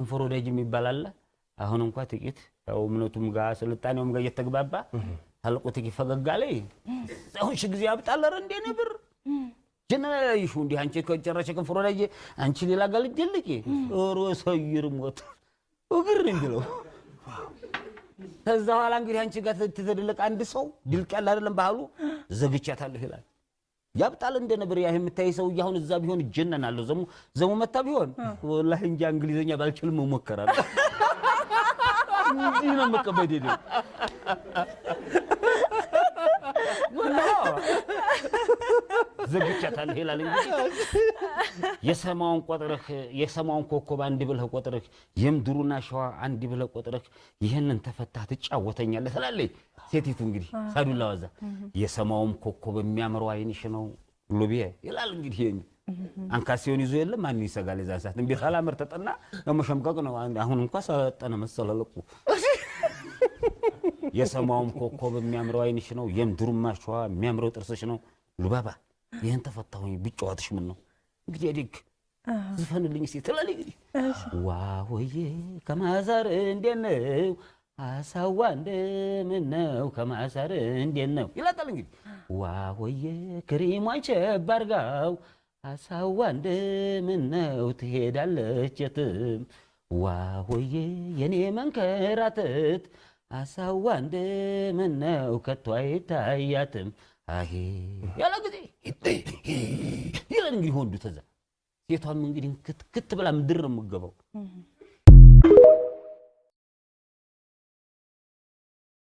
ከንፈር ወዳጅ የሚባል አለ። አሁን እንኳ ጥቂት ያው እምነቱም ጋር ስልጣኔውም ጋር እየተግባባ ታልቁ ጥቂት ፈገግ አለ። አሁን ሺ ጊዜ ያብጣል። ኧረ እንዴ ነብር ጀነራል ይሹ እንዲህ አንቺ ከጨረሰ ከንፈር ወዳጅ አንቺ ሌላ ጋር ልትደልቂ ኧረ ሰይር ሞት እግር እንዲለው። ከዛ በኋላ እንግዲህ አንቺ ጋር ተደለቀ አንድ ሰው ድልቅ ያለ አይደለም ባህሉ ዘግቻታለሁ ይላል። ያብጣል እንደ ነብር። ያ የምታይ ሰው አሁን እዛ ቢሆን እጀነናለሁ። ዘሙ ዘሙ መታ ቢሆን ወላሂ እንጃ እንግሊዘኛ ባልችልም እሞክራለሁ። እንዲህ ነው መቀበል። ዘግቻታለሁ ይላል። እንግዲህ የሰማውን ቆጥረህ የሰማውን ኮከብ አንድ ብለህ ቆጥረህ የምድሩን አሸዋ አንድ ብለህ ቆጥረህ ይህንን ተፈታህ ትጫወተኛለህ ትላለች ሴቲቱ። እንግዲህ ሳዱላ ወዛ የሰማውም ኮከብ የሚያምረው ዓይንሽ ነው ሉቤ ይላል። እንግዲህ ይሄ አንካሴውን ይዞ የለም ማን ይሰጋል? የዛን ሰዓት እንዴት አላምር ተጠና መሸምቀቅ ነው። አሁን እንኳ ሰለጠነ መሰለ ልቁ። የሰማውም ኮከብ የሚያምረው ዓይንሽ ነው፣ የምድሩም አሸዋ የሚያምረው ጥርስሽ ነው። ሉባባ ይህን ተፈታሁኝ ብጫወትሽ ምን ነው? እንግዲህ አዲግ ዝፈንልኝ እስኪ ትላለች። እንግዲህ ዋሆዬ ከማሳር እንዴት ነው አሳዋ እንደምን ነው ከማሳር እንዴት ነው ይላታል። እንግዲህ ዋሆዬ ክሬሟን ቸብ አድርጋው አሳዋ እንደምን ነው ትሄዳለች የትም፣ ዋሆዬ የኔ መንከራተት አሳዋ እንደምን ነው ከቶ አይታያትም አሄ ያለ ጊዜ ይላል። እንግዲህ ወንዱ ተዛ ሴቷም እንግዲህ ክትክት ብላ ምድር ነው የምገባው።